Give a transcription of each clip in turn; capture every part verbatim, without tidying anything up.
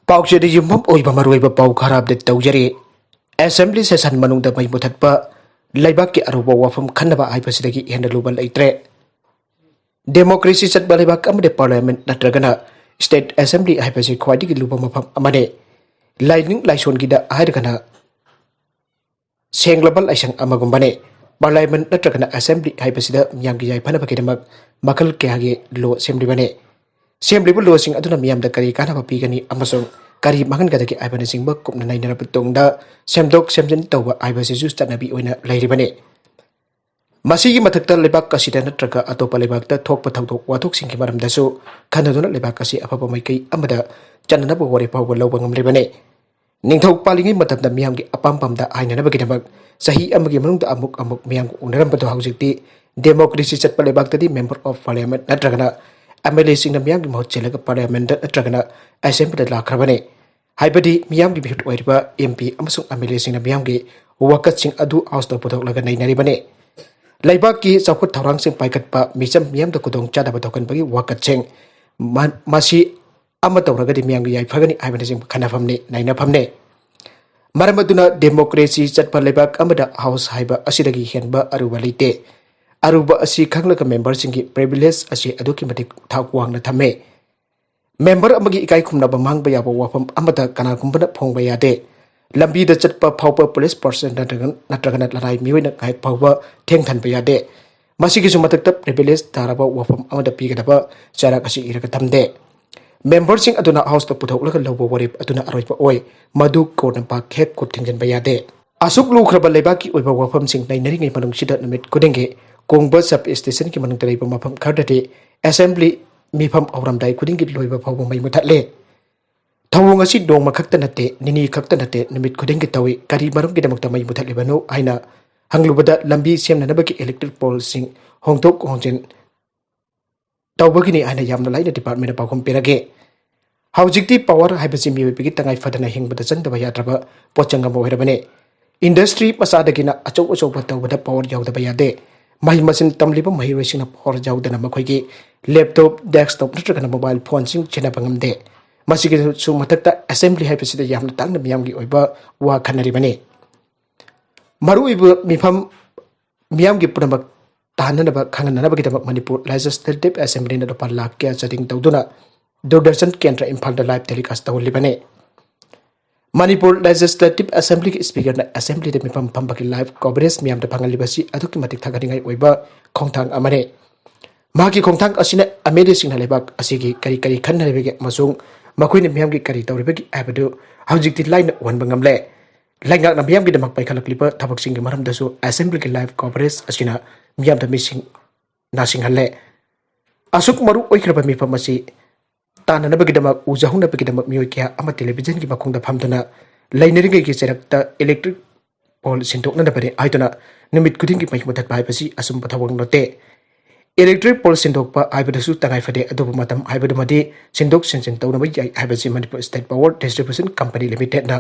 ꯄꯥꯎꯆꯦꯗ ꯌꯨꯝꯐꯝ ꯑꯣꯏꯕ ꯃꯔꯨꯑꯣꯏꯕ ꯄꯥꯎ ꯈꯔ ꯑꯞꯗꯦꯠ ꯇꯧꯖꯔꯤ꯫ ꯑꯦꯁꯦꯝꯕ꯭ꯂꯤ ꯁꯦꯁꯟ ꯃꯅꯨꯡꯗ ꯃꯩ ꯃꯨꯊꯠꯄ, ꯂꯩꯕꯥꯛꯀꯤ ꯑꯔꯨꯕ ꯋꯥꯐꯝ ꯈꯟꯅꯕ ꯍꯥꯏꯕꯁꯤꯗꯒꯤ ꯍꯦꯟꯅ ꯂꯨꯕ ꯂꯩꯇ꯭ꯔꯦ꯫ ꯗꯦꯃꯣꯀ꯭ꯔꯦꯁꯤ ꯆꯠꯄ ꯂꯩꯕꯥꯛ ꯑꯃꯗ ꯄꯥꯔꯂꯤꯌꯥꯃꯦꯟꯠ ꯅꯠꯇ꯭ꯔꯒꯅ ꯁ꯭ꯇꯦꯠ ꯑꯦꯁꯦꯝꯕ꯭ꯂꯤ ꯍꯥꯏꯕꯁꯤ ꯈ꯭ꯋꯥꯏꯗꯒꯤ ꯂꯨꯕ ꯃꯐꯝ ꯑꯃꯅꯤ꯫ ꯂꯥꯏꯅꯤꯡ ꯂꯥꯏꯁꯣꯟꯒꯤꯗ ꯍꯥꯏꯔꯒꯅ ꯁꯦꯡꯂꯕ ꯂꯥꯏꯁꯪ ꯑꯃꯒꯨꯝꯕꯅꯤ꯫ ꯄꯥꯔꯂꯤꯌꯥꯃꯦꯟꯠ ꯅꯠꯇ꯭ꯔꯒꯅ ꯑꯦꯁꯦꯝꯕ꯭ꯂꯤ ꯍꯥꯏꯕꯁꯤꯗ ꯃꯤꯌꯥꯝꯒꯤ ꯌꯥꯏꯐꯅꯕꯒꯤꯗꯃꯛ ꯃꯈꯜ ꯀꯌꯥꯒꯤ ꯂꯣ ꯁꯦꯝꯂꯤꯕꯅꯤ꯫ ꯁꯦꯝꯂꯤꯕ ꯂꯣꯁꯤꯡ ꯑꯗꯨꯅ ꯃꯤꯌꯥꯝꯗ ꯀꯔꯤ ꯀꯥꯟꯅꯕ ꯄꯤꯒꯅꯤ ꯑꯃꯁꯨꯡ ꯀꯔꯤ ꯃꯥꯡꯍꯟꯒꯗꯒꯦ ꯍꯥꯏꯕꯅꯆꯤꯡꯕ ꯀꯨꯞꯅ ꯅꯩꯅꯔꯕ ꯇꯨꯡꯗ ꯁꯦꯝꯗꯣꯛ ꯁꯦꯝꯖꯤꯟ ꯇꯧꯕ ꯍꯥꯏꯕꯁꯤꯁꯨ ꯆꯠꯅꯕꯤ ꯑꯣꯏꯅ ꯂꯩꯔꯤꯕꯅꯤ꯫ ꯃꯁꯤꯒꯤ ꯃꯊꯛꯇ ꯂꯩꯕꯥꯛ ꯑꯁꯤꯗ ꯅꯠꯇ꯭ꯔꯒ ꯑꯇꯣꯞꯄ ꯂꯩꯕꯥꯛꯇ ꯊꯣꯛꯄ ꯊꯧꯗꯣꯛ ꯋꯥꯊꯣꯛꯁꯤꯡꯒꯤ ꯃꯔꯝꯗꯁꯨ ꯈꯟꯅꯗꯨꯅ ꯂꯩꯕꯥꯛ ꯑꯁꯤ ꯑꯐꯕ ꯃꯥꯏꯀꯩ ꯑꯃꯗ ꯆꯠꯅꯅꯕ ꯋꯥꯔꯦꯞ ꯐꯥꯎꯕ ꯂꯧꯕ ꯉꯝꯂꯤꯕꯅꯤ꯫ ꯅꯤꯡꯊꯧ ꯄꯥꯜꯂꯤꯉꯩ ꯃꯇꯝꯗ ꯃꯤꯌꯥꯝꯒꯤ ꯑꯄꯥꯝ ꯄꯥꯝꯗ ꯍꯥꯏꯅꯅꯕꯒꯤꯗꯃꯛ ꯆꯍꯤ ꯑꯃꯒꯤ ꯃꯅꯨꯡꯗ ꯑꯃꯨꯛ ꯑꯃꯨꯛ ꯃꯤꯌꯥꯝꯒ ꯎꯅꯔꯝꯕꯗꯣ ꯍꯧꯖꯤꯛꯇꯤ ꯗꯦꯃꯣꯀ꯭ꯔꯦꯁꯤ ꯆꯠꯄ ꯂꯩꯕꯥꯛꯇꯗꯤ ꯃꯦꯝꯕꯔ ꯑꯣꯐ ꯄꯥꯔꯂꯤꯌꯥꯃꯦꯟꯠ ꯅꯠꯇ꯭ꯔꯒꯅ ꯑꯦꯝ ꯑꯦꯜ ꯑꯦꯁꯤꯡꯅ ꯃꯤꯌꯥꯝꯒꯤ ꯃꯍꯨꯠ ꯁꯤꯜꯂꯒ ꯄꯥꯔꯂꯤꯌꯥꯃꯦꯟꯠꯇ ꯅꯠꯇ꯭ꯔꯒꯅ ꯑꯦꯁꯦꯝꯕ꯭ꯂꯤꯗ ꯂꯥꯛꯈ꯭ꯔꯕꯅꯤ꯫ ꯍꯥꯏꯕꯗꯤ ꯃꯤꯌꯥꯝꯒꯤ ꯃꯤꯍꯨꯠ ꯑꯣꯏꯔꯤꯕ ꯑꯦꯝ ꯄꯤ ꯑꯃꯁꯨꯡ ꯑꯦꯝ ꯑꯦꯜ ꯑꯦꯁꯤꯡꯅ ꯃꯤꯌꯥꯝꯒꯤ ꯋꯥꯀꯠꯁꯤꯡ ꯑꯗꯨ ꯍꯥꯎꯁꯇ ꯄꯨꯊꯣꯛꯂꯒ ꯅꯩꯅꯔꯤꯕꯅꯤ꯫ ꯂꯩꯕꯥꯛꯀꯤ ꯆꯥꯎꯈꯠ ꯊꯧꯔꯥꯡꯁꯤꯡ ꯄꯥꯏꯈꯠꯄ, ꯃꯤꯆꯝ ꯃꯤꯌꯥꯝꯗ ꯈꯨꯗꯣꯡꯆꯥꯗꯕ ꯊꯣꯛꯍꯟꯕꯒꯤ ꯋꯥꯀꯠꯁꯤꯡ, ꯃ-, ꯃꯁꯤ ꯑꯃ ꯇꯧꯔꯒꯗꯤ ꯃꯤꯌꯥꯝꯒꯤ ꯌꯥꯏꯐꯒꯅꯤ ꯍꯥꯏꯕꯅꯆꯤꯡꯕ ꯈꯟꯅꯐꯝꯅꯤ, ꯅꯩꯅꯐꯝꯅꯤ꯫ ꯃꯔꯝ ꯑꯗꯨꯅ ꯗꯦꯃꯣꯀ꯭ꯔꯦꯁꯤ ꯆꯠꯄ ꯂꯩꯕꯥꯛ ꯑꯃꯗ ꯍꯥꯎꯁ ꯍꯥꯏꯕ ꯑꯁꯤꯗꯒꯤ ꯍꯦꯟꯕ ꯑꯔꯨꯕ ꯂꯩꯇꯦ꯫ ꯑꯔꯨꯕ ꯑꯁꯤ ꯈꯪꯂꯒ ꯃꯦꯝꯕꯔꯁꯤꯡꯒꯤ ꯄ꯭ꯔꯤꯚꯤꯂꯦꯖ ꯑꯁꯤ ꯑꯗꯨꯛꯀꯤ ꯃꯇꯤꯛ ꯊꯥꯛ ꯋꯥꯡꯅ ꯊꯝꯃꯤ꯫ ꯃꯦꯝꯕꯔ ꯑꯃꯒꯤ ꯏꯀꯥꯏ ꯈꯨꯝꯅꯕ ꯃꯥꯡꯕ ꯌꯥꯕ ꯋꯥꯐꯝ ꯑꯃꯗ ꯀꯅꯥꯒꯨꯝꯕꯅ ꯐꯣꯡꯕ ꯌꯥꯗꯦ꯫ ꯂꯝꯕꯤꯗ ꯆꯠꯄ ꯐꯥꯎꯕ ꯄꯨꯂꯤꯁ ꯄꯥꯔꯁꯟ ꯅꯠꯇ꯭ꯔꯒ, ꯅꯠꯇ꯭ꯔꯒꯅ ꯂꯅꯥꯏ ꯃꯤꯑꯣꯏꯅ ꯉꯥꯏꯍꯥꯛ ꯐꯥꯎꯕ ꯊꯦꯡꯊꯍꯟꯕ ꯌꯥꯗꯦ꯫ ꯃꯁꯤꯒꯤꯁꯨ ꯃꯊꯛꯇ ꯄ꯭ꯔꯤꯚꯤꯂꯦꯖ ꯇꯥꯔꯕ ꯋꯥꯐꯝ ꯑꯃꯗ ꯄꯤꯒꯗꯕ ꯆꯩꯔꯥꯛ ꯑꯁꯤ ꯏꯔꯒ ꯊꯝꯗꯦ꯫ ꯃꯦꯝꯕꯔꯁꯤꯡ ꯑꯗꯨꯅ ꯍꯥꯎꯁꯇ ꯄꯨꯊꯣꯛꯂꯒ ꯂꯧꯕ ꯋꯥꯔꯦꯞ ꯑꯗꯨꯅ ꯑꯔꯣꯏꯕ ꯑꯣꯏ, ꯃꯗꯨ ꯀꯣꯔꯠꯅ ꯄꯥꯛ ꯍꯦꯛ ꯈꯨꯠ ꯊꯤꯡꯖꯤꯟꯕ ꯌꯥꯗꯦ꯫ ꯑꯁꯨꯛ ꯂꯨꯈ꯭ꯔꯕ ꯂꯩꯕꯥꯛꯀꯤ ꯑꯣꯏꯕ ꯋꯥꯐꯝꯁꯤꯡ ꯅꯩꯅꯔꯤꯉꯩ ꯃꯅꯨꯡꯁꯤꯗ ꯅꯨꯃꯤꯠ ꯈꯨꯗꯤꯡꯒꯤ ꯀꯣꯡꯕ ꯁꯕ ꯁ꯭ꯇꯦꯁꯟꯒꯤ ꯃꯅꯨꯡꯗ ꯂꯩꯕ ꯃꯐꯝ ꯈꯔꯗꯗꯤ ꯑꯦꯁꯦꯝꯕ꯭ꯂꯤ ꯃꯤꯐꯝ ꯍꯧꯔꯝꯗꯥꯏ ꯈꯨꯗꯤꯡꯒꯤ ꯂꯣꯏꯕ ꯐꯥꯎꯕ ꯃꯩ ꯃꯨꯊꯠꯂꯦ꯫ ꯊꯧꯑꯣꯡ ꯑꯁꯤ ꯅꯣꯡꯃ ꯈꯛꯇ ꯅꯠꯇꯦ, ꯅꯤꯅꯤ ꯈꯛꯇ ꯅꯠꯇꯦ, ꯅꯨꯃꯤꯠ ꯈꯨꯗꯤꯡꯒꯤ ꯇꯧꯏ꯫ ꯀꯔꯤ ꯃꯔꯝꯒꯤꯗꯃꯛꯇ ꯃꯩ ꯃꯨꯊꯠꯂꯤꯕꯅꯣ ꯍꯥꯏꯅ ꯍꯪꯂꯨꯕꯗ ꯂꯝꯕꯤ ꯁꯦꯝꯅꯅꯕꯒꯤ ꯏꯂꯦꯛꯇ꯭ꯔꯤꯛ ꯄꯣꯜꯁꯤꯡ ꯍꯣꯡꯗꯣꯛ ꯍꯣꯡꯖꯤꯟ ꯇꯧꯕꯒꯤꯅꯤ ꯍꯥꯏꯅ ꯌꯥꯝꯅ ꯂꯥꯏꯅ ꯗꯤꯄꯥꯔꯠꯃꯦꯟꯅ ꯄꯥꯎꯈꯨꯝ ꯄꯤꯔꯛꯏ꯫ ꯍꯧꯖꯤꯛꯇꯤ ꯄꯥꯋꯔ ꯍꯥꯏꯕꯁꯤ ꯃꯤꯑꯣꯏꯕꯒꯤ ꯇꯉꯥꯏ ꯐꯗꯅ ꯍꯤꯡꯕꯗ ꯆꯪꯗꯕ ꯌꯥꯗ꯭ꯔꯕ ꯄꯣꯠꯆꯪ ꯑꯃ ꯑꯣꯏꯔꯕꯅꯤ꯫ ꯏꯟꯗꯁꯇ꯭ꯔꯤ ꯃꯆꯥꯗꯒꯤꯅ ꯑꯆꯧ ꯑꯆꯧꯕ ꯇꯧꯕꯗ ꯄꯥꯋꯔ ꯌꯥꯎꯗꯕ ꯌꯥꯗꯦ꯫ ꯃꯍꯩ ꯃꯁꯤꯡ ꯇꯝꯂꯤꯕ ꯃꯍꯩꯔꯣꯏꯁꯤꯡꯅ ꯄꯥꯋꯔ ꯌꯥꯎꯗꯅ ꯃꯈꯣꯏꯒꯤ ꯂꯦꯞꯇꯣꯞ, ꯗꯦꯁꯛꯇꯣꯞ ꯅꯠꯇ꯭ꯔꯒꯅ ꯃꯣꯕꯥꯏꯜ ꯐꯣꯟꯁꯤꯡ ꯁꯤꯖꯤꯟꯅꯕ ꯉꯝꯗꯦ꯫ ꯃꯁꯤꯒꯤꯁꯨ ꯃꯊꯛꯇ ꯑꯦꯁꯦꯝꯕ꯭ꯂꯤ ꯍꯥꯏꯕꯁꯤꯗ ꯌꯥꯝꯅ ꯇꯥꯡꯅ ꯃꯤꯌꯥꯝꯒꯤ ꯑꯣꯏꯕ ꯋꯥ ꯈꯟꯅꯔꯤꯕꯅꯤ꯫ ꯃꯔꯨꯑꯣꯏꯕ ꯃꯤꯐꯝ ꯃꯤꯌꯥꯝꯒꯤ ꯄꯨꯝꯅꯃꯛ ꯇꯥꯍꯟꯅꯅꯕ ꯈꯪꯍꯟꯅꯅꯕꯒꯤꯗꯃꯛ ꯃꯅꯤꯄꯨꯔ ꯂꯦꯖꯤꯁꯂꯦꯇꯤꯚ ꯑꯦꯁꯦꯝꯕ꯭ꯂꯤꯅ ꯂꯨꯄꯥ ꯂꯥꯈ ꯀꯌꯥ ꯆꯥꯗꯤꯡ ꯇꯧꯗꯨꯅ ꯗꯨꯔꯗꯔꯁꯟ ꯀꯦꯟꯗ꯭ꯔ ꯏꯝꯐꯥꯜꯗ ꯂꯥꯏꯚ ꯇꯦꯂꯤꯀꯥꯁ ꯇꯧꯍꯜꯂꯤꯕꯅꯤ꯫ ꯃꯅꯤꯄꯨꯔ ꯂꯦꯖꯤꯁꯂꯦꯇꯤꯚ ꯑꯦꯁꯦꯝꯕ꯭ꯂꯤꯒꯤ ꯁ꯭ꯄꯤꯀꯔꯅ ꯑꯦꯁꯦꯝꯕ꯭ꯂꯤꯗ ꯃꯤꯐꯝ ꯐꯝꯕꯒꯤ ꯂꯥꯏꯚ ꯀꯣꯚꯔꯦꯖ ꯃꯤꯌꯥꯝꯗ ꯐꯪꯍꯜꯂꯤꯕ ꯑꯁꯤ ꯑꯗꯨꯛꯀꯤ ꯃꯇꯤꯛ ꯊꯥꯒꯠꯅꯤꯡꯉꯥꯏ ꯑꯣꯏꯕ ꯈꯣꯡꯊꯥꯡ ꯑꯃꯅꯤ꯫ ꯃꯍꯥꯛꯀꯤ ꯈꯣꯡꯊꯥꯡ ꯑꯁꯤꯅ ꯑꯦꯝ ꯑꯦꯜ ꯑꯦꯁꯤꯡꯅ ꯂꯩꯕꯥꯛ ꯑꯁꯤꯒꯤ ꯀꯔꯤ ꯀꯔꯤ ꯈꯟꯅꯔꯤꯕꯒꯦ ꯑꯃꯁꯨꯡ ꯃꯈꯣꯏꯅ ꯃꯤꯌꯥꯝꯒꯤ ꯀꯔꯤ ꯇꯧꯔꯤꯕꯒꯦ ꯍꯥꯏꯕꯗꯨ ꯍꯧꯖꯤꯛꯇꯤ ꯂꯥꯏꯅ ꯎꯍꯟꯕ ꯉꯝꯂꯦ꯫ ꯂꯩꯉꯥꯛꯅ ꯃꯤꯌꯥꯝꯒꯤꯗꯃꯛ ꯄꯥꯏꯈꯠꯂꯛꯂꯤꯕ ꯊꯕꯛꯁꯤꯡꯒꯤ ꯃꯔꯝꯗꯁꯨ ꯑꯦꯁꯦꯝꯕ꯭ꯂꯤꯒꯤ ꯂꯥꯏꯚ ꯀꯣꯚꯔꯦꯖ ꯑꯁꯤꯅ ꯃꯤꯌꯥꯝꯗ ꯃꯤꯁꯤꯡ ꯅꯥꯁꯤꯡꯍꯜꯂꯦ꯫ ꯑꯁꯨꯛ ꯃꯔꯨ ꯑꯣꯏꯈ꯭ꯔꯕ ꯃꯤꯐꯝ ꯑꯁꯤ ꯇꯥꯟꯅꯅꯕꯒꯤꯗꯃꯛ, ꯎꯖꯍꯧꯅꯕꯒꯤꯗꯃꯛ ꯃꯤꯑꯣꯏ ꯀꯌꯥ ꯑꯃ ꯇꯦꯂꯤꯚꯤꯖꯟꯒꯤ ꯃꯈꯣꯡꯗ ꯐꯝꯗꯨꯅ ꯂꯩꯅꯔꯤꯉꯩꯒꯤ ꯆꯩꯔꯛꯇ ꯏꯂꯦꯛꯇ꯭ꯔꯤꯛ ꯄꯣꯜ ꯁꯤꯟꯗꯣꯛꯅꯅꯕꯅꯤ ꯍꯥꯏꯗꯨꯅ ꯅꯨꯃꯤꯠ ꯈꯨꯗꯤꯡꯒꯤ ꯃꯩ ꯃꯨꯊꯠꯄ ꯍꯥꯏꯕꯁꯤ ꯑꯆꯨꯝꯕ ꯊꯕꯛ ꯅꯠꯇꯦ꯫ ꯏꯂꯦꯛꯇ꯭ꯔꯤꯛ ꯄꯣꯜ ꯁꯤꯟꯗꯣꯛꯄ ꯍꯥꯏꯕꯗꯨꯁꯨ ꯇꯉꯥꯏ ꯐꯗꯦ, ꯑꯗꯨꯕꯨ ꯃꯇꯝ ꯍꯥꯏꯕꯗꯨꯃꯗꯤ ꯁꯤꯟꯗꯣꯛ ꯁꯤꯟꯖꯤꯟ ꯇꯧꯅꯕ ꯌꯥꯏ ꯍꯥꯏꯕꯁꯤ Manipur state power distribution company ꯂꯤꯃꯤꯇꯦꯗꯅ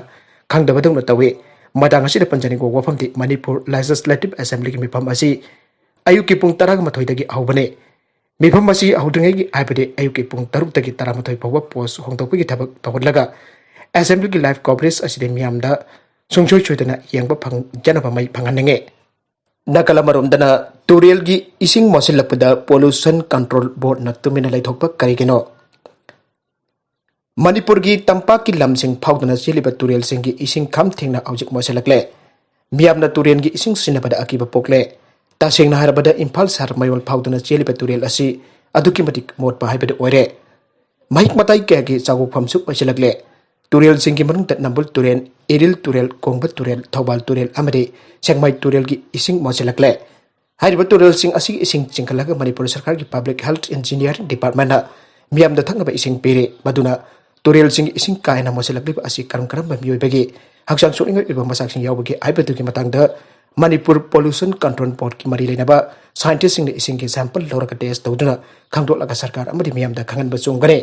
ꯈꯪꯗꯕꯗꯧꯅ ꯇꯧꯏ꯫ ꯃꯇꯥꯡ ꯑꯁꯤꯗ ꯄꯟꯖꯅꯤꯡꯕ ꯋꯥꯐꯝꯗꯤ, ꯃꯅꯤꯄꯨꯔ ꯂꯦꯖꯤꯁꯂꯦꯇꯤꯚ ꯑꯦꯁꯦꯝꯕ꯭ꯂꯤꯒꯤ ꯃꯤꯐꯝ ꯑꯁꯤ ꯑꯌꯨꯛꯀꯤ ꯄꯨꯡ ꯇꯔꯥꯃꯥꯊꯣꯏꯗꯒꯤ ꯍꯧꯕꯅꯤ꯫ ꯃꯤꯐꯝ ꯑꯁꯤ ꯍꯧꯗ꯭ꯔꯤꯉꯩꯒꯤ, ꯍꯥꯏꯕꯗꯤ ꯑꯌꯨꯛꯀꯤ ꯄꯨꯡ ꯇꯔꯨꯛꯇꯒꯤ ꯇꯔꯥꯃꯥꯊꯣꯏ ꯐꯥꯎꯕ ꯄꯣꯁ ꯍꯣꯡꯗꯣꯛꯄꯒꯤ ꯊꯕꯛ ꯇꯧꯍꯜꯂꯒ ꯑꯦꯁꯦꯝꯕ꯭ꯂꯤꯒꯤ ꯂꯥꯏꯚ ꯀꯣꯚꯔꯦꯖ ꯑꯁꯤꯗꯤ ꯃꯤꯌꯥꯝꯗ ꯁꯨꯡꯁꯣꯏ ꯁꯣꯏꯗꯅ ꯌꯦꯡꯕ ꯐꯪꯖꯅꯕ ꯃꯩ ꯐꯪꯍꯟꯅꯤꯡꯉꯤ꯫ ꯅꯥꯀꯜ ꯑꯃꯔꯣꯝꯗꯅ ꯇꯨꯔꯦꯜꯒꯤ ꯏꯁꯤꯡ ꯃꯣꯠꯁꯤꯜꯂꯛꯄꯗ ꯄꯣꯂꯨꯁꯟ ꯀꯟꯇ꯭ꯔꯣꯜ ꯕꯣꯔꯗꯅ ꯇꯨꯃꯤꯟꯅ ꯂꯩꯊꯣꯛꯄ ꯀꯔꯤꯒꯤꯅꯣ? ꯃꯅꯤꯄꯨꯔꯒꯤ ꯇꯝꯄꯥꯛꯀꯤ ꯂꯝꯁꯤꯡ ꯐꯥꯎꯗꯨꯅ ꯆꯦꯜꯂꯤꯕ ꯇꯨꯔꯦꯜꯁꯤꯡꯒꯤ ꯏꯁꯤꯡ ꯈꯝ ꯊꯦꯡꯅ ꯍꯧꯖꯤꯛ ꯃꯣꯠꯁꯤꯜꯂꯛꯂꯦ꯫ ꯃꯤꯌꯥꯝꯅ ꯇꯨꯔꯦꯜꯒꯤ ꯏꯁꯤꯡ ꯁꯤꯖꯤꯟꯅꯕꯗ ꯑꯀꯤꯕ ꯄꯣꯛꯂꯦ꯫ ꯇꯁꯦꯡꯅ ꯍꯥꯏꯔꯕꯗ, ꯏꯝꯐꯥꯜ ꯁꯍꯔ ꯃꯌꯣꯜ ꯐꯥꯎꯗꯨꯅ ꯆꯦꯜꯂꯤꯕ ꯇꯨꯔꯦꯜ ꯑꯁꯤ ꯑꯗꯨꯛꯀꯤ ꯃꯇꯤꯛ ꯃꯣꯠꯄ ꯍꯥꯏꯕꯗꯨ ꯑꯣꯏꯔꯦ꯫ ꯃꯍꯤꯛ ꯃꯇꯥꯏ ꯀꯌꯥꯒꯤ ꯆꯥꯒꯣꯛꯐꯝꯁꯨ ꯑꯣꯏꯁꯤꯜꯂꯛꯂꯦ꯫ ꯇꯨꯔꯦꯜꯁꯤꯡꯒꯤ ꯃꯅꯨꯡꯗ ꯅꯝꯕꯨꯜ ꯇꯨꯔꯦꯜ, ꯏꯔꯤꯜ ꯇꯨꯔꯦꯜ, ꯀꯣꯡꯕ ꯇꯨꯔꯦꯜ, ꯊꯧꯕꯥꯜ ꯇꯨꯔꯦꯜ ꯑꯃꯗꯤ ꯁꯦꯛꯃꯥꯏ ꯇꯨꯔꯦꯜꯒꯤ ꯏꯁꯤꯡ ꯃꯣꯠꯁꯤꯜꯂꯛꯂꯦ꯫ ꯍꯥꯏꯔꯤꯕ ꯇꯨꯔꯦꯜꯁꯤꯡ ꯑꯁꯤꯒꯤ ꯏꯁꯤꯡ ꯆꯤꯡꯈꯠꯂꯒ ꯃꯅꯤꯄꯨꯔ ꯁꯔꯀꯥꯔꯒꯤ ꯄꯕ꯭ꯂꯤꯛ ꯍꯦꯜꯊ ꯏꯟꯖꯤꯅꯤꯌꯥꯔꯤꯡ ꯗꯤꯄꯥꯔꯠꯃꯦꯟꯅ ꯃꯤꯌꯥꯝꯗ ꯊꯛꯅꯕ ꯏꯁꯤꯡ ꯄꯤꯔꯤ꯫ ꯃꯗꯨꯅ ꯇꯨꯔꯦꯜꯁꯤꯡꯒꯤ ꯏꯁꯤꯡ ꯀꯥ ꯍꯦꯟꯅ ꯃꯣꯠꯁꯤꯜꯂꯛꯂꯤꯕ ꯑꯁꯤ ꯀꯔꯝ ꯀꯔꯝꯕ ꯃꯤꯑꯣꯏꯕꯒꯤ ꯍꯛꯆꯥꯡ ꯁꯣꯛꯅꯤꯡꯉꯥꯏ ꯑꯣꯏꯕ ꯃꯆꯥꯛꯁꯤꯡ ꯌꯥꯎꯕꯒꯦ ꯍꯥꯏꯕꯗꯨꯒꯤ ꯃꯇꯥꯡꯗ ꯃꯅꯤꯄꯨꯔ ꯄꯣꯂꯨꯁꯟ ꯀꯟꯇ꯭ꯔꯣꯜ ꯕꯣꯔꯗꯀꯤ ꯃꯔꯤ ꯂꯩꯅꯕ ꯁꯥꯏꯟꯇꯤꯁꯁꯤꯡꯅ ꯏꯁꯤꯡꯒꯤ ꯁꯦꯝꯄꯜ ꯂꯧꯔꯒ ꯇꯦꯁ ꯇꯧꯗꯨꯅ ꯈꯪꯗꯣꯛꯂꯒ ꯁꯔꯀꯥꯔ ꯑꯃꯗꯤ ꯃꯤꯌꯥꯝꯗ ꯈꯪꯍꯟꯕ ꯆꯨꯝꯒꯅꯤ꯫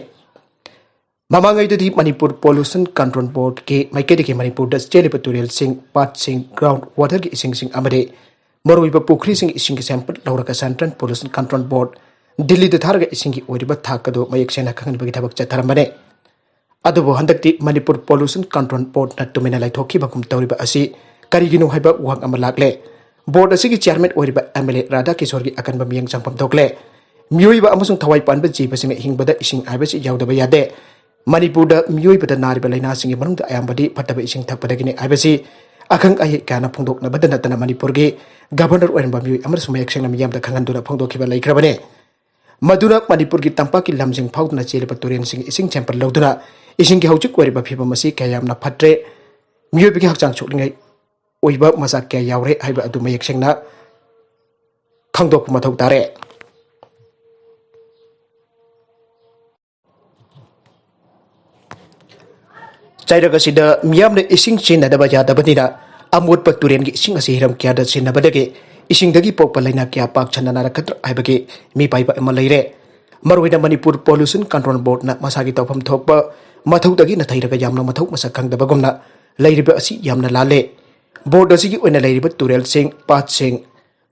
ꯃꯃꯥꯡꯉꯩꯗꯗꯤ ꯃꯅꯤꯄꯨꯔ ꯄꯣꯂꯨꯁꯟ ꯀꯟꯇ꯭ꯔꯣꯜ ꯕꯣꯔꯗꯀꯤ ꯃꯥꯏꯀꯩꯗꯒꯤ ꯃꯅꯤꯄꯨꯔꯗ ꯆꯦꯜꯂꯤꯕ ꯇꯨꯔꯦꯜꯁꯤꯡ, ꯄꯥꯠꯁꯤꯡ, ꯒ꯭ꯔꯥꯎꯟ ꯋꯥꯇꯔꯒꯤ ꯏꯁꯤꯡꯁꯤꯡ ꯑꯃꯗꯤ ꯃꯔꯨꯑꯣꯏꯕ ꯄꯨꯈ꯭ꯔꯤꯁꯤꯡꯒꯤ ꯏꯁꯤꯡꯒꯤ ꯁꯦꯝꯄꯜ ꯂꯧꯔꯒ ꯁꯦꯟꯇ꯭ꯔꯦꯜ ꯄꯣꯂꯨꯁꯟ ꯀꯟꯇ꯭ꯔꯣꯜ ꯕꯣꯔꯗ ꯗꯤꯜꯂꯤꯗ ꯊꯥꯔꯒ ꯏꯁꯤꯡꯒꯤ ꯑꯣꯏꯔꯤꯕ ꯊꯥꯛ ꯑꯗꯨ ꯃꯌꯦꯛ ꯁꯦꯡꯅ ꯈꯪꯍꯟꯕꯒꯤ ꯊꯕꯛ ꯆꯠꯊꯔꯝꯕꯅꯤ꯫ ꯑꯗꯨꯕꯨ ꯍꯟꯗꯛꯇꯤ ꯃꯅꯤꯄꯨꯔ ꯄꯣꯂꯨꯁꯟ ꯀꯟꯇ꯭ꯔꯣꯜ ꯕꯣꯔꯗꯅ ꯇꯨꯃꯤꯟꯅ ꯂꯩꯊꯣꯛꯈꯤꯕꯒꯨꯝ ꯇꯧꯔꯤꯕ ꯑꯁꯤ ꯀꯔꯤꯒꯤꯅꯣ ꯍꯥꯏꯕ ꯋꯥꯍꯪ ꯑꯃ ꯂꯥꯛꯂꯦ꯫ ꯕꯣꯔꯗ ꯑꯁꯤꯒꯤ ꯆꯤꯌꯥꯔꯃꯦꯟ ꯑꯣꯏꯔꯤꯕ ꯑꯦꯝ ꯑꯦꯜ ꯑꯦ ꯔꯥꯙꯥ ꯀꯤꯁꯣꯔꯒꯤ ꯑꯀꯟꯕ ꯃꯤꯠꯌꯦꯡ ꯆꯪꯐꯝ ꯊꯣꯛꯂꯦ꯫ ꯃꯤꯑꯣꯏꯕ ꯑꯃꯁꯨꯡ ꯊꯋꯥꯏ ꯄꯥꯟꯕ ꯖꯤꯕꯁꯤꯡꯅ ꯍꯤꯡꯕꯗ ꯏꯁꯤꯡ ꯍꯥꯏꯕꯁꯤ ꯌꯥꯎꯗꯕ ꯌꯥꯗꯦ꯫ ꯃꯅꯤꯄꯨꯔꯗ ꯃꯤꯑꯣꯏꯕꯗ ꯅꯥꯔꯤꯕ ꯂꯥꯏꯅꯥꯁꯤꯡꯒꯤ ꯃꯅꯨꯡꯗ ꯑꯌꯥꯝꯕꯗꯤ ꯐꯠꯇꯕ ꯏꯁꯤꯡ ꯊꯛꯄꯗꯒꯤꯅꯤ ꯍꯥꯏꯕꯁꯤ ꯑꯈꯪ ꯑꯍꯩ ꯀꯌꯥꯅ ꯐꯣꯡꯗꯣꯛꯅꯕꯗ ꯅꯠꯇꯅ ꯃꯅꯤꯄꯨꯔꯒꯤ ꯒꯚꯔꯅꯔ ꯑꯣꯏꯔꯝꯕ ꯃꯤꯑꯣꯏ ꯑꯃꯅꯁꯨ ꯃꯌꯦꯛ ꯁꯦꯡꯅ ꯃꯤꯌꯥꯝꯗ ꯈꯪꯍꯟꯗꯨꯅ ꯐꯣꯡꯗꯣꯛꯈꯤꯕ ꯂꯩꯈ꯭ꯔꯕꯅꯤ꯫ ꯃꯗꯨꯅ ꯃꯅꯤꯄꯨꯔꯒꯤ ꯇꯝꯄꯥꯛꯀꯤ ꯂꯝꯁꯤꯡ ꯐꯥꯎꯗꯨꯅ ꯆꯦꯜꯂꯤꯕ ꯇꯨꯔꯦꯜꯁꯤꯡꯒꯤ ꯏꯁꯤꯡ ꯁꯦꯝꯄꯜ ꯂꯧꯗꯨꯅ ꯏꯁꯤꯡꯒꯤ ꯍꯧꯖꯤꯛ ꯑꯣꯏꯔꯤꯕ ꯐꯤꯕꯝ ꯑꯁꯤ ꯀꯌꯥ ꯌꯥꯝꯅ ꯐꯠꯇ꯭ꯔꯦ, ꯃꯤꯑꯣꯏꯕꯒꯤ ꯍꯛꯆꯥꯡ ꯁꯣꯛꯅꯤꯡꯉꯥꯏ ꯑꯣꯏꯕ ꯃꯆꯥꯛ ꯀꯌꯥ ꯌꯥꯎꯔꯦ ꯍꯥꯏꯕ ꯑꯗꯨ ꯃꯌꯦꯛ ꯁꯦꯡꯅ ꯈꯪꯗꯣꯛꯄ ꯃꯊꯧ ꯇꯥꯔꯦ꯫ ꯆꯩꯔꯛ ꯑꯁꯤꯗ ꯃꯤꯌꯥꯝꯅ ꯏꯁꯤꯡ ꯁꯤꯖꯤꯟꯅꯗꯕ ꯌꯥꯗꯕꯅꯤꯅ ꯑꯃꯣꯠꯄ ꯇꯨꯔꯦꯟꯒꯤ ꯏꯁꯤꯡ ꯑꯁꯤ ꯍꯤꯔꯝ ꯀꯌꯥꯗ ꯁꯤꯖꯤꯟꯅꯕꯗꯒꯤ ꯏꯁꯤꯡꯗꯒꯤ ꯄꯣꯛꯄ ꯂꯥꯏꯅꯥ ꯀꯌꯥ ꯄꯥꯛ ꯁꯟꯅ ꯅꯥꯔꯛꯀꯗ꯭ꯔꯥ ꯍꯥꯏꯕꯒꯤ ꯃꯤꯄꯥꯏꯕ ꯑꯃ ꯂꯩꯔꯦ꯫ ꯃꯔꯨꯑꯣꯏꯅ ꯃꯅꯤꯄꯨꯔ ꯄꯣꯂꯨꯁꯟ ꯀꯟꯇ꯭ꯔꯣꯜ ꯕꯣꯔꯗꯅ ꯃꯁꯥꯒꯤ ꯇꯧꯐꯝ ꯊꯣꯛꯄ ꯃꯊꯧꯗꯒꯤ ꯅꯥꯊꯩꯔꯒ ꯌꯥꯝꯅ ꯃꯊꯧ ꯃꯁꯛ ꯈꯪꯗꯕꯒꯨꯝꯅ ꯂꯩꯔꯤꯕ ꯑꯁꯤ ꯌꯥꯝꯅ ꯂꯥꯜꯂꯦ꯫ ꯕꯣꯔꯗ ꯑꯁꯤꯒꯤ ꯑꯣꯏꯅ ꯂꯩꯔꯤꯕ ꯇꯨꯔꯦꯜꯁꯤꯡ, ꯄꯥꯠꯁꯤꯡ,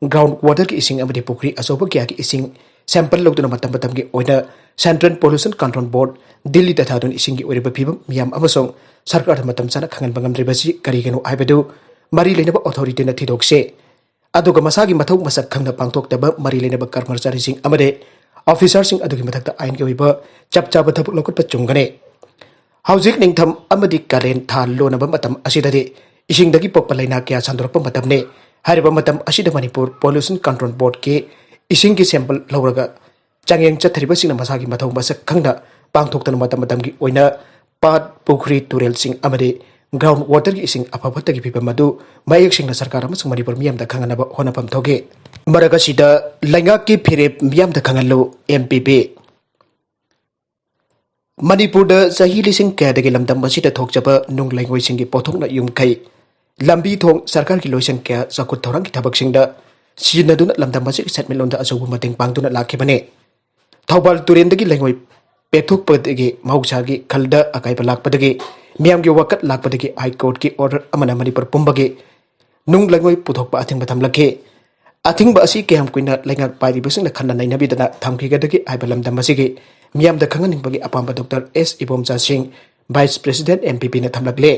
ꯒ꯭ꯔꯥꯎꯟ ꯋꯥꯇꯔꯒꯤ ꯏꯁꯤꯡ ꯑꯃꯗꯤ ꯄꯨꯈ꯭ꯔꯤ ꯑꯆꯧꯕ ꯀꯌꯥꯒꯤ ꯏꯁꯤꯡ ꯁꯦꯝꯄꯜ ꯂꯧꯗꯨꯅ ꯃꯇꯝ ꯃꯇꯝꯒꯤ ꯑꯣꯏꯅ ꯁꯦꯟꯇ꯭ꯔꯦꯜ ꯄꯣꯂꯨꯁꯟ ꯀꯟꯇ꯭ꯔꯣꯜ ꯕꯣꯔꯗ, ꯗꯤꯜꯂꯤꯗ ꯊꯥꯗꯨꯅ ꯏꯁꯤꯡꯒꯤ ꯑꯣꯏꯔꯤꯕ ꯐꯤꯕꯝ ꯃꯤꯌꯥꯝ ꯑꯃꯁꯨꯡ ꯁꯔꯀꯥꯔꯗ ꯃꯇꯝ ꯆꯥꯅ ꯈꯪꯍꯟꯕ ꯉꯝꯗ꯭ꯔꯤꯕꯁꯤ ꯀꯔꯤꯒꯤꯅꯣ ꯍꯥꯏꯕꯗꯨ ꯃꯔꯤ ꯂꯩꯅꯕ ꯑꯣꯊꯣꯔꯤꯇꯤꯅ ꯊꯤꯗꯣꯛꯁꯤ꯫ ꯑꯗꯨꯒ ꯃꯁꯥꯒꯤ ꯃꯊꯧ ꯃꯁꯛ ꯈꯪꯅ ꯄꯥꯡꯊꯣꯛꯇꯕ ꯃꯔꯤ ꯂꯩꯅꯕ ꯀꯔꯃꯆꯥꯔꯤꯁꯤꯡ ꯑꯃꯗꯤ ꯑꯣꯐꯤꯁꯥꯔꯁꯤꯡ ꯑꯗꯨꯒꯤ ꯃꯊꯛꯇ ꯑꯥꯏꯟꯒꯤ ꯑꯣꯏꯕ ꯆꯞ ꯆꯥꯕ ꯊꯕꯛ ꯂꯧꯈꯠꯄ ꯆꯨꯝꯒꯅꯤ꯫ ꯍꯧꯖꯤꯛ ꯅꯤꯡꯊꯝ ꯑꯃꯗꯤ ꯀꯥꯂꯦꯟ ꯊꯥ ꯂꯣꯟꯅꯕ ꯃꯇꯝ ꯑꯁꯤꯗꯗꯤ ꯏꯁꯤꯡꯗꯒꯤ ꯄꯣꯛꯄ ꯂꯥꯏꯅꯥ ꯀꯌꯥ ꯁꯟꯗꯣꯔꯛꯄ ꯃꯇꯝꯅꯤ꯫ ꯍꯥꯏꯔꯤꯕ ꯃꯇꯝ ꯑꯁꯤꯗ ꯃꯅꯤꯄꯨꯔ ꯄꯣꯂꯨꯁꯟ ꯀꯟꯇ꯭ꯔꯣꯜ ꯕꯣꯔꯗꯀꯤ ꯏꯁꯤꯡꯒꯤ ꯁꯦꯝꯄꯜ ꯂꯧꯔꯒ ꯆꯥꯡꯌꯦꯡ ꯆꯠꯊꯔꯤꯕꯁꯤꯡꯅ ꯃꯁꯥꯒꯤ ꯃꯊꯧ ꯃꯁꯛ ꯈꯪꯅ ꯄꯥꯡꯊꯣꯛꯇꯨꯅ ꯃꯇꯝ ꯃꯇꯝꯒꯤ ꯑꯣꯏꯅ ꯄꯥꯠ, ꯄꯨꯈ꯭ꯔꯤ, ꯇꯨꯔꯦꯜꯁꯤꯡ ꯑꯃꯗꯤ ꯒ꯭ꯔꯥꯎꯟ ꯋꯥꯇꯔꯒꯤ ꯏꯁꯤꯡ ꯑꯐ ꯐꯠꯇꯒꯤ ꯐꯤꯕꯝ ꯑꯗꯨ ꯃꯌꯦꯛ ꯁꯦꯡꯅ ꯁꯔꯀꯥꯔ ꯑꯃꯁꯨꯡ ꯃꯅꯤꯄꯨꯔ ꯃꯤꯌꯥꯝꯗ ꯈꯪꯍꯟꯅꯕ ꯍꯣꯠꯅꯐꯝ ꯊꯣꯛꯈꯤ꯫ ꯃꯔꯛ ꯑꯁꯤꯗ ꯂꯩꯉꯥꯛꯀꯤ ꯐꯤꯔꯦꯞ ꯃꯤꯌꯥꯝꯗ ꯈꯪꯍꯜꯂꯨ, ꯑꯦꯝ ꯄꯤ ꯄꯤ꯫ ꯃꯅꯤꯄꯨꯔꯗ ꯆꯍꯤ ꯂꯤꯁꯤꯡ ꯀꯌꯥꯗꯒꯤ ꯂꯝꯗꯝ ꯑꯁꯤꯗ ꯊꯣꯛꯆꯕ ꯅꯨꯡ ꯂꯩꯉꯣꯏꯁꯤꯡꯒꯤ ꯄꯣꯠꯊꯣꯛꯅ ꯌꯨꯝꯈꯩ, ꯂꯝꯕꯤ ꯊꯣꯡ, ꯁꯔꯀꯥꯔꯒꯤ ꯂꯣꯏꯁꯪ ꯀꯌꯥ ꯆꯥꯎꯈꯠ ꯊꯧꯔꯥꯡꯒꯤ ꯊꯕꯛꯁꯤꯡꯗ ꯁꯤꯖꯤꯟꯅꯗꯨꯅ ꯂꯝꯗꯝ ꯑꯁꯤꯒꯤ ꯁꯦꯟꯃꯤꯠꯂꯣꯟꯗ ꯑꯆꯧꯕ ꯃꯇꯦꯡ ꯄꯥꯡꯗꯨꯅ ꯂꯥꯛꯈꯤꯕꯅꯤ꯫ ꯊꯧꯕꯥꯜ ꯇꯨꯔꯦꯟꯗꯒꯤ ꯂꯩꯉꯣꯏ ꯄꯦꯛꯊꯣꯛꯄꯗꯒꯤ ꯃꯍꯧꯁꯥꯒꯤ ꯈꯜꯗ ꯑꯀꯥꯏꯕ ꯂꯥꯛꯄꯗꯒꯤ ꯃꯤꯌꯥꯝꯒꯤ ꯋꯥꯀꯠ ꯂꯥꯛꯄꯗꯒꯤ ꯍꯥꯏ ꯀꯣꯔꯠꯀꯤ ꯑꯣꯔꯗꯔ ꯑꯃꯅ ꯃꯅꯤꯄꯨꯔ ꯄꯨꯝꯕꯒꯤ ꯅꯨꯡ ꯂꯩꯉꯣꯏ ꯄꯨꯊꯣꯛꯄ ꯑꯊꯤꯡꯕ ꯊꯝꯂꯛꯈꯤ꯫ ꯑꯊꯤꯡꯕ ꯑꯁꯤ ꯀꯌꯥꯝ ꯀꯨꯏꯅ ꯂꯩꯉꯥꯛ ꯄꯥꯏꯔꯤꯕꯁꯤꯡꯅ ꯈꯟꯅ ꯅꯩꯅꯕꯤꯗꯅ ꯊꯝꯈꯤꯒꯗꯒꯦ ꯍꯥꯏꯕ ꯂꯝꯗꯝ ꯑꯁꯤꯒꯤ ꯃꯤꯌꯥꯝꯗ ꯈꯪꯍꯟꯅꯤꯡꯕꯒꯤ ꯑꯄꯥꯝꯕ ꯗꯣꯛꯇꯔ ꯑꯦꯁ ꯏꯕꯣꯝꯆꯥ ꯁꯤꯡ, ꯚꯥꯏꯁ ꯄ꯭ꯔꯦꯁꯤꯗꯦꯟꯠ ꯑꯦꯝ ꯄꯤ ꯄꯤꯅ ꯊꯝꯂꯛꯂꯦ꯫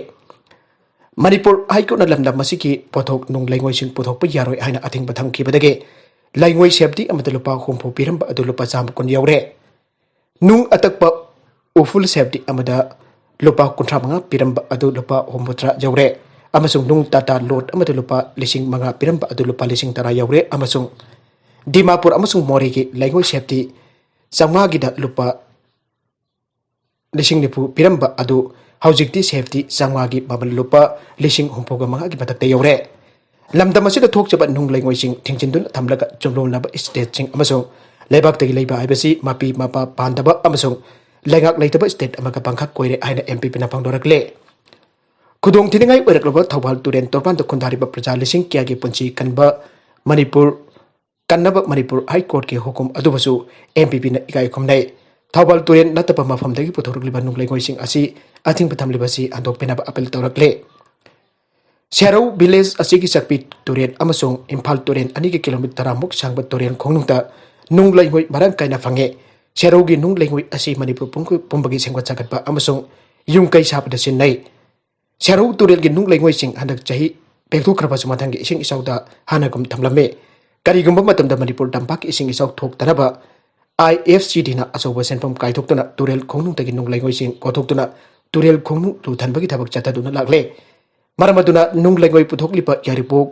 ꯃꯅꯤꯄꯨꯔ ꯍꯥꯏ ꯀꯣꯔꯠꯅ ꯂꯝꯗꯝ ꯑꯁꯤꯒꯤ ꯄꯣꯠꯊꯣꯛ ꯅꯨꯡ ꯂꯩꯉꯣꯏꯁꯤꯡ ꯄꯨꯊꯣꯛꯄ ꯌꯥꯔꯣꯏ ꯍꯥꯏꯅ ꯑꯊꯤꯡꯕ ꯊꯝꯈꯤꯕꯗꯒꯤ ꯂꯩꯉꯣꯏ ꯁꯦꯐꯇꯤ ꯑꯃꯗ ꯂꯨꯄꯥ ꯍꯨꯝꯐꯨ ꯄꯤꯔꯝꯕ ꯑꯗꯨ ꯂꯨꯄꯥ ꯆꯥꯝꯃ ꯀꯨꯟ ꯌꯧꯔꯦ꯫ ꯅꯨꯡ ꯑꯇꯛꯄ ꯎꯐꯨꯜ ꯁꯦꯐꯇꯤ ꯑꯃꯗ ꯂꯨꯄꯥ ꯀꯨꯟꯊ꯭ꯔꯥ ꯃꯉꯥ ꯄꯤꯔꯝꯕ ꯑꯗꯨ ꯂꯨꯄꯥ ꯍꯨꯝꯐꯨꯇꯔꯥ ꯌꯧꯔꯦ꯫ ꯑꯃꯁꯨꯡ ꯅꯨꯡ ꯇꯥꯇꯥ ꯂꯣꯠ ꯑꯃꯗ ꯂꯨꯄꯥ ꯂꯤꯁꯤꯡ ꯃꯉꯥ ꯄꯤꯔꯝꯕ ꯑꯗꯨ ꯂꯨꯄꯥ ꯂꯤꯁꯤꯡ ꯇꯔꯥ ꯌꯧꯔꯦ꯫ ꯑꯃꯁꯨꯡ ꯗꯤꯃꯥꯄꯨꯔ ꯑꯃꯁꯨꯡ ꯃꯣꯔꯦꯒꯤ ꯂꯩꯉꯣꯏ ꯁꯦꯐꯇꯤ ꯆꯥꯝꯃꯉꯥꯒꯤꯗ ꯂꯨꯄꯥ ꯂꯤꯁꯤꯡ ꯅꯤꯐꯨ ꯄꯤꯔꯝꯕ ꯑꯗꯨ ꯍꯧꯖꯤꯛꯇꯤ ꯁꯦꯐꯇꯤ ꯆꯥꯝꯃꯉꯥꯒꯤ ꯃꯃꯜ ꯂꯨꯄꯥ ꯂꯤꯁꯤꯡ ꯍꯨꯝꯐꯨꯒ ꯃꯉꯥꯒꯤ ꯃꯊꯛꯇ ꯌꯧꯔꯦ꯫ ꯂꯝꯗꯝ ꯑꯁꯤꯗ ꯊꯣꯛꯆꯕ ꯅꯨꯡ ꯂꯩꯉꯣꯏꯁꯤꯡ ꯊꯤꯡꯖꯤꯟꯗꯨꯅ ꯊꯝꯂꯒ ꯆꯨꯝꯂꯣꯟꯅꯕ ꯁ꯭ꯇꯦꯠꯁꯤꯡ ꯑꯃꯁꯨꯡ ꯂꯩꯕꯥꯛꯇꯒꯤ ꯂꯩꯕ ꯍꯥꯏꯕꯁꯤ ꯃꯄꯤ ꯃꯄꯥ ꯄꯥꯟꯗꯕ ꯑꯃꯁꯨꯡ ꯂꯩꯉꯥꯛ ꯂꯩꯇꯕ ꯁ꯭ꯇꯦꯠ ꯑꯃꯒ ꯄꯥꯡꯈꯛ ꯑꯣꯏꯔꯦ ꯍꯥꯏꯅ ꯑꯦꯝ ꯄꯤ ꯄꯤꯅ ꯐꯣꯡꯗꯣꯔꯛꯂꯦ꯫ ꯈꯨꯗꯣꯡꯊꯤꯅꯤꯡꯉꯥꯏ ꯑꯣꯏꯔꯛꯂꯕ ꯊꯧꯕꯥꯜ ꯇꯨꯔꯦꯟ ꯇꯣꯔꯕꯥꯟꯗ ꯈꯨꯟꯗꯥꯔꯤꯕ ꯄ꯭ꯔꯖꯥ ꯂꯤꯁꯤꯡ ꯀꯌꯥꯒꯤ ꯄꯨꯟꯁꯤ ꯀꯟꯕ ꯃꯅꯤꯄꯨꯔ ꯀꯟꯅꯕ ꯃꯅꯤꯄꯨꯔ ꯍꯥꯏ ꯀꯣꯔꯠꯀꯤ ꯍꯨꯀꯨꯝ ꯑꯗꯨꯕꯨꯁꯨ ꯑꯦꯝ ꯄꯤ ꯄꯤꯅ ꯏꯀꯥꯏ ꯈꯨꯝꯅꯩ꯫ ꯊꯧꯕꯥꯜ ꯇꯨꯔꯦꯟ ꯅꯠꯇꯕ ꯃꯐꯝꯗꯒꯤ ꯄꯨꯊꯣꯔꯛꯂꯤꯕ ꯅꯨꯡ ꯂꯩꯉꯣꯏꯁꯤꯡ ꯑꯁꯤ ꯑꯊꯤꯡꯕ ꯊꯝꯂꯤꯕꯁꯤ ꯍꯟꯗꯣꯛꯄꯤꯅꯕ ꯑꯄꯤꯜ ꯇꯧꯔꯛꯂꯦ꯫ ꯁꯦꯔꯧ ꯚꯤꯂꯦꯖ ꯑꯁꯤꯒꯤ ꯆꯥꯛꯄꯤ ꯇꯨꯔꯦꯜ ꯑꯃꯁꯨꯡ ꯏꯝꯐꯥꯜ ꯇꯨꯔꯦꯜ ꯑꯅꯤꯒꯤ ꯀꯤꯂꯣꯃꯤꯇꯔ ꯇꯔꯥꯃꯨꯛ ꯁꯥꯡꯕ ꯇꯨꯔꯦꯜ ꯈꯣꯡꯅꯨꯡꯗ ꯅꯨꯡ ꯂꯩꯉꯣꯏ ꯃꯔꯥꯡ ꯀꯥꯏꯅ ꯐꯪꯉꯦ꯫ ꯁꯦꯔꯧꯒꯤ ꯅꯨꯡ ꯂꯩꯉꯣꯏ ꯑꯁꯤ ꯃꯅꯤꯄꯨꯔ ꯄꯨꯝ-, ꯄꯨꯝꯕꯒꯤ ꯁꯦꯝꯒꯠ ꯁꯥꯒꯠꯄ ꯑꯃꯁꯨꯡ ꯌꯨꯝ ꯀꯩ ꯁꯥꯕꯗ ꯁꯤꯖꯤꯟꯅꯩ꯫ ꯁꯦꯔꯧ ꯇꯨꯔꯦꯜꯒꯤ ꯅꯨꯡ ꯂꯩꯉꯣꯏꯁꯤꯡ ꯍꯟꯗꯛ ꯆꯍꯤ ꯄꯦꯛꯊꯣꯛꯈ꯭ꯔꯕꯁꯨ ꯃꯊꯪꯒꯤ ꯏꯁꯤꯡ ꯏꯆꯥꯎꯗ ꯍꯥꯟꯅꯒꯨꯝ ꯊꯝꯂꯝꯃꯤ꯫ ꯀꯔꯤꯒꯨꯝꯕ ꯃꯇꯝꯗ ꯃꯅꯤꯄꯨꯔ ꯇꯝꯄꯥꯛꯀꯤ ꯏꯁꯤꯡ ꯏꯆꯥꯎ ꯊꯣꯛꯇꯅꯕ ꯑꯥꯏ ꯑꯦꯐ ꯁꯤ ꯗꯤꯅ ꯑꯆꯧꯕ ꯁꯦꯟꯐꯝ ꯀꯥꯏꯊꯣꯛꯇꯨꯅ ꯇꯨꯔꯦꯜ ꯈꯣꯡꯅꯨꯡꯗꯒꯤ ꯅꯨꯡ ꯂꯩꯉꯣꯏꯁꯤꯡ ꯀꯣꯊꯣꯛꯇꯨꯅ ꯇꯨꯔꯦꯜ ꯈꯣꯡꯅꯨꯡ ꯂꯨꯊꯟꯕꯒꯤ ꯊꯕꯛ ꯆꯠꯊꯗꯨꯅ ꯂꯥꯛꯂꯦ꯫ ꯃꯔꯝ ꯑꯗꯨꯅ ꯅꯨꯡ ꯂꯩꯉꯣꯏ ꯄꯨꯊꯣꯛꯂꯤꯕ ꯌꯥꯏꯔꯤꯄꯣꯛ,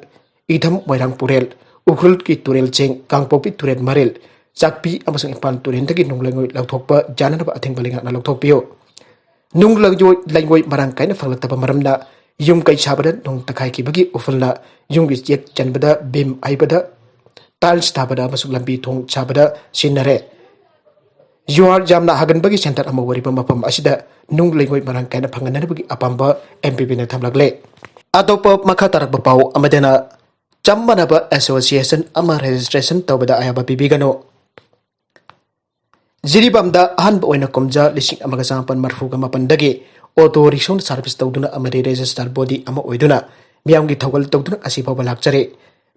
ꯏꯊꯝ ꯃꯣꯏꯔꯥꯡ ꯄꯨꯔꯦꯜ, ꯎꯈ꯭ꯔꯨꯜꯒꯤ ꯇꯨꯔꯦꯜꯁꯤꯡ, ꯀꯥꯡꯄꯣꯛꯄꯤ ꯇꯨꯔꯦꯜ ꯃꯔꯦꯜ, ꯆꯥꯛꯄꯤ ꯑꯃꯁꯨꯡ ꯏꯝꯐꯥꯜ ꯇꯨꯔꯦꯜꯗꯒꯤ ꯅꯨꯡ ꯂꯩꯉꯣꯏ ꯂꯧꯊꯣꯛꯄ ꯌꯥꯅꯅꯕ ꯑꯊꯤꯡꯕ ꯂꯩꯉꯥꯛꯅ ꯂꯧꯊꯣꯛꯄꯤꯌꯨ꯫ ꯅꯨꯡ ꯂꯩꯉꯣꯏ, ꯂꯩꯉꯣꯏ ꯃꯔꯥꯡ ꯀꯥꯏꯅ ꯐꯪꯂꯛꯇꯕ ꯃꯔꯝꯅ ꯌꯨꯝ ꯀꯩ ꯁꯥꯕꯗ ꯅꯨꯡ ꯇꯛꯈꯥꯏꯈꯤꯕꯒꯤ ꯎꯐꯨꯜꯅ ꯌꯨꯝꯒꯤ ꯆꯦꯛ ꯆꯟꯕꯗ, ꯕꯤꯝ ꯍꯩꯕꯗ, ꯇꯥꯏꯜꯁ ꯊꯥꯕꯗ ꯑꯃꯁꯨꯡ ꯂꯝꯕꯤ ꯊꯣꯡ ꯁꯥꯕꯗ ꯁꯤꯖꯤꯟꯅꯔꯦ꯫ ꯖꯨꯍꯥꯔ ꯌꯥꯝꯅ ꯍꯥꯒꯟꯕꯒꯤ ꯁꯦꯟꯇꯔ ꯑꯃ ꯑꯣꯏꯔꯤꯕ ꯃꯐꯝ ꯑꯁꯤꯗ ꯅꯨꯡ ꯂꯩꯉꯣꯏ ꯃꯔꯥꯡ ꯀꯥꯏꯅ ꯐꯪꯍꯟꯅꯕꯒꯤ ꯑꯄꯥꯝꯕ ꯑꯦꯝ ꯄꯤ ꯄꯤꯅ ꯊꯝꯂꯛꯂꯦ꯫ ꯑꯇꯣꯞꯄ ꯃꯈꯥ ꯇꯥꯔꯛꯄ ꯄꯥꯎ ꯑꯃꯗꯅ, ꯆꯞ ꯃꯥꯟꯅꯕ ꯑꯦꯁꯣꯁꯤꯌꯦꯁꯟ ꯑꯃ ꯔꯦꯖꯤꯁꯇ꯭ꯔꯦꯁꯟ ꯇꯧꯕꯗ ꯑꯌꯥꯕ ꯄꯤꯕꯤꯒꯅꯨ꯫ ꯖꯤꯔꯤꯕꯥꯝꯗ ꯑꯍꯥꯟꯕ ꯑꯣꯏꯅ ꯀꯨꯝꯖꯥ ꯂꯤꯁꯤꯡ ꯑꯃꯒ ꯆꯃꯥꯄꯟ ꯃꯔꯤꯐꯨꯒ ꯃꯥꯄꯟꯗꯒꯤ ꯑꯣꯇꯣ ꯔꯤꯛꯁꯣꯅ ꯁꯥꯔꯚꯤꯁ ꯇꯧꯗꯨꯅ ꯑꯃꯗꯤ ꯔꯦꯖꯤꯁꯇꯔ ꯕꯣꯗꯤ ꯑꯃ ꯑꯣꯏꯗꯨꯅ ꯃꯤꯌꯥꯝꯒꯤ ꯊꯧꯒꯜ ꯇꯧꯗꯨꯅ ꯉꯁꯤ ꯐꯥꯎꯕ ꯂꯥꯛꯆꯔꯦ꯫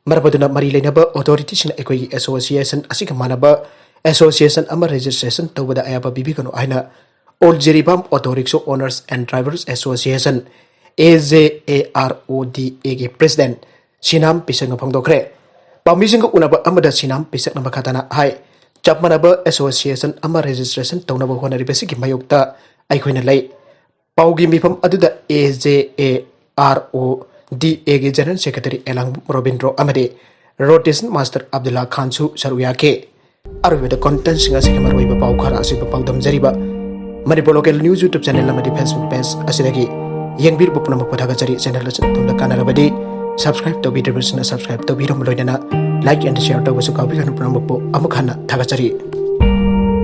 ꯃꯔꯝ ꯑꯗꯨꯅ ꯃꯔꯤ ꯂꯩꯅꯕ ꯑꯣꯊꯣꯔꯤꯇꯤꯁꯤꯡꯅ ꯑꯩꯈꯣꯏꯒꯤ ꯑꯦꯁꯣꯁꯤꯌꯦꯁꯟ ꯑꯁꯤꯒ ꯃꯥꯟꯅꯕ ꯑꯦꯁꯣꯁꯤꯌꯦꯁꯟ ꯑꯃ ꯔꯦꯖꯤꯁꯇ꯭ꯔꯦꯁꯟ ꯇꯧꯕꯗ ꯑꯌꯥꯕ ꯄꯤꯕꯤꯒꯅꯨ ꯍꯥꯏꯅ all Jiribam auto rickshaw owners and drivers association, A J A R O D ꯑꯦꯒꯤ ꯄ꯭ꯔꯦꯁꯤꯗꯦꯟꯠ ꯁꯤꯅꯥꯝ ꯄꯤꯁꯛꯅ ꯐꯣꯡꯗꯣꯛꯈ꯭ꯔꯦ꯫ ꯄꯥꯎꯃꯤꯁꯤꯡꯒ ꯎꯅꯕ ꯑꯃꯗ ꯁꯤꯅꯥꯝ ꯄꯤꯁꯛꯅ ꯃꯈꯥ ꯇꯥꯅ ꯍꯥꯏ, ꯆꯞ ꯃꯥꯟꯅꯕ ꯑꯦꯁꯣꯁꯤꯌꯦꯁꯟ ꯑꯃ ꯔꯦꯖꯤꯁꯇ꯭ꯔꯦꯁꯟ ꯇꯧꯅꯕ ꯍꯣꯠꯅꯔꯤꯕꯁꯤꯒꯤ ꯃꯥꯌꯣꯛꯇ ꯑꯩꯈꯣꯏꯅ ꯂꯩ꯫ ꯄꯥꯎꯒꯤ ꯃꯤꯐꯝ ꯑꯗꯨꯗ ꯑꯦ J A R O D ꯑꯦꯒꯤ ꯖꯦꯅꯔꯦꯜ ꯁꯦꯀ꯭ꯔꯦꯇꯔꯤ ꯑꯦꯂꯥꯡꯕꯝ ꯔꯣꯕꯤꯟꯗ꯭ꯔꯣ ꯑꯃꯗꯤ ꯔꯣꯇꯦꯁꯟ ꯃꯥꯁꯇꯔ ꯑꯕꯗꯨꯜꯂꯥ ꯈꯥꯟꯁꯨ ꯁꯔꯨꯛ ꯌꯥꯈꯤ꯫ ꯑꯔꯣꯏꯕꯗ ꯀꯣꯟꯇꯦꯟꯁꯤꯡ ꯑꯁꯤꯒꯤ ꯃꯔꯨꯑꯣꯏꯕ ꯄꯥꯎ ꯈꯔ ꯑꯁꯤꯕꯨ ꯄꯥꯎꯗꯝꯖꯔꯤꯕ ꯃꯅꯤꯄꯨꯔ ꯂꯣꯀꯦꯜ ꯅ꯭ꯌꯨꯁ ꯌꯨꯇ꯭ꯌꯨꯕ ꯆꯦꯅꯦꯜ ꯑꯃꯗꯤ ꯐꯦꯁꯕꯨꯛ ꯄꯦꯖ ꯑꯁꯤꯗꯒꯤ ꯌꯦꯡꯕꯤꯔꯤꯕ ꯄꯨꯝꯅꯃꯛꯄꯨ ꯊꯥꯒꯠꯆꯔꯤ꯫ ꯆꯦꯅꯦꯜ ꯑꯁꯤ ꯑꯗꯣꯝꯗ ꯀꯥꯟꯅꯔꯕꯗꯤ ꯁꯕꯁꯀ꯭ꯔꯥꯏꯕ ꯇꯧꯕꯤꯗ꯭ꯔꯤꯕꯁꯤꯡꯅ ꯁꯕꯁꯀ꯭ꯔꯥꯏꯕ ꯇꯧꯕꯤꯔꯝꯕ ꯂꯣꯏꯅꯅ ꯂꯥꯏꯛ ꯑꯦꯟ ꯁꯤꯌꯔ ꯇꯧꯕꯁꯨ ꯀꯥꯎꯕꯤꯒꯅꯨ꯫ ꯄꯨꯝꯅꯃꯛꯄꯨ ꯑꯃꯨꯛ ꯍꯟꯅ ꯊꯥꯒꯠꯆꯔꯤ꯫